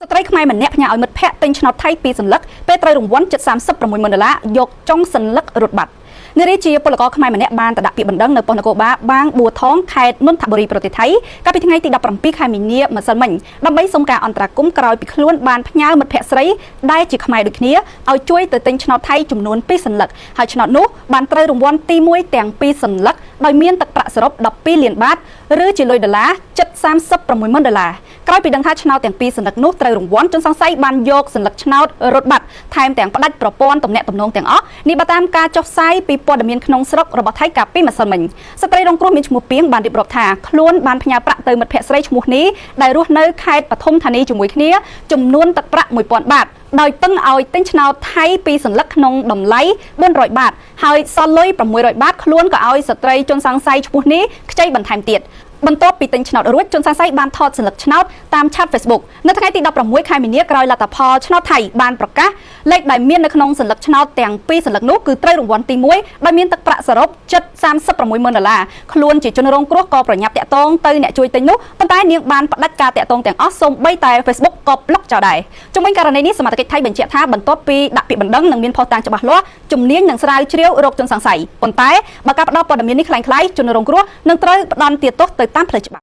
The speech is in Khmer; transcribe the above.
ស្ត្រីខ្មែរម្នាក់ផ្ញើឲ្យមិត្តភ័ក្តិទិញឆ្នោតថៃពីរសន្លឹកពេលត្រូវរង្វាន់ជិត36ម៉ឺនដុល្លារយកចុងសន្លឹករត់បាត់នារីជាពលករខ្មែរម្នាក់បានទៅដាក់ពាក្យបណ្ដឹងនៅប៉ុស្តិ៍នគរបាលបាងបួថងខេត្តនន្ទបុរីប្រទេសថៃកាលពីថ្ងៃទី17ខែមីនាម្សិលមិញដើម្បីសុំការអន្តរាគមន៍ក្រោយពីខ្លួនបានផ្ញើមិត្តភ័ក្តិស្រីដែលជាខ្មែរដូចគ្នាឲ្យជួយទៅទិញឆ្នោតថៃចំនួន2សន្លឹកហើយឆ្នោតនោះបានត្រូវរង្វាន់ទី1ទាំង2សន្លឹកដោយមានទឹកប្រាក់សរុប12លានបាតឬជាលុយដុល្លារជិត36ម៉ឺនដុល្លារក្រោយពីដឹងថាឆ្នោតទាំងពីរសន្លឹកនោះត្រូវរង្វាន់ជនសង្ស័យបានយកសន្លឹកឆ្នោតរត់បាត់ថែមទាំងផ្ដាច់ប្រព័ន្ធទំនាក់ទំនងទាំងអស់នេះបើតាមការចុះផ្សាយពីព័ត៌មានក្នុងស្រុករបស់ថៃកាលពីម្សិលមិញស្ត្រីរងគ្រោះមានឈ្មោះពីងបានរៀបរាប់ថាខ្លួនបានផ្ញើប្រាក់ទៅមិត្តភ័ក្តិស្រីឈ្មោះនេះដែលរស់នៅខេត្តបឋមធានីជាមួយគ្នាចំនួនទឹកប្រាក់1000បាតដោយពឹងឲ្យទិញឆ្នោតថៃពីរសន្លឹកក្នុងតម្លៃ400បាតហើយសល់លុយ600បាតខ្លួនក៏ឲ្យស្ត្រីជនសង្ស័យឈ្មោះនេះខ្ចីបន្ថែមទៀតបន្ទាប់ពីទិញឆ្នោតរួចជនសង្ស័យបានថតសន្លឹកឆ្នោតតាមឆាត Facebook នៅថ្ងៃទី16ខែមីនាក្រោយលទ្ធផលឆ្នោតថៃបានប្រកាសលេខដែលមាននៅក្នុងសន្លឹកឆ្នោតទាំងពីរសន្លឹកនោះគឺត្រូវរង្វាន់ទី1ដោយមានទឹកប្រាក់សរុបជិត36ម៉ឺនដុល្លារខ្លួនជាជនរងគ្រោះក៏ប្រញាប់តាក់ទងទៅអ្នកជួយទិញនោះប៉ុន្តែនាងបានផ្ដាច់ការតាក់ទងទាំងអស់សូម្បីតែ Facebook ក៏ប្លុកចោលដែរជុំវិញករណីនេះសមត្ថកិច្ចថៃបញ្ជាក់ថាបន្ទាប់ពីដាក់ពាក្យបណ្ដឹងនិងមានភស្តុតាងច្បាស់លាស់ជំនាញនឹងស្រាវជ្រាវរកជនសង្ស័យប៉ុន្តែបើការផ្ដល់ព័ត៌មាននេះក្លែងក្លាយជនរងគ្រោះនឹងត្រូវផ្ដន្ទាទោសទៅតាមផ្លូវច្បាប់។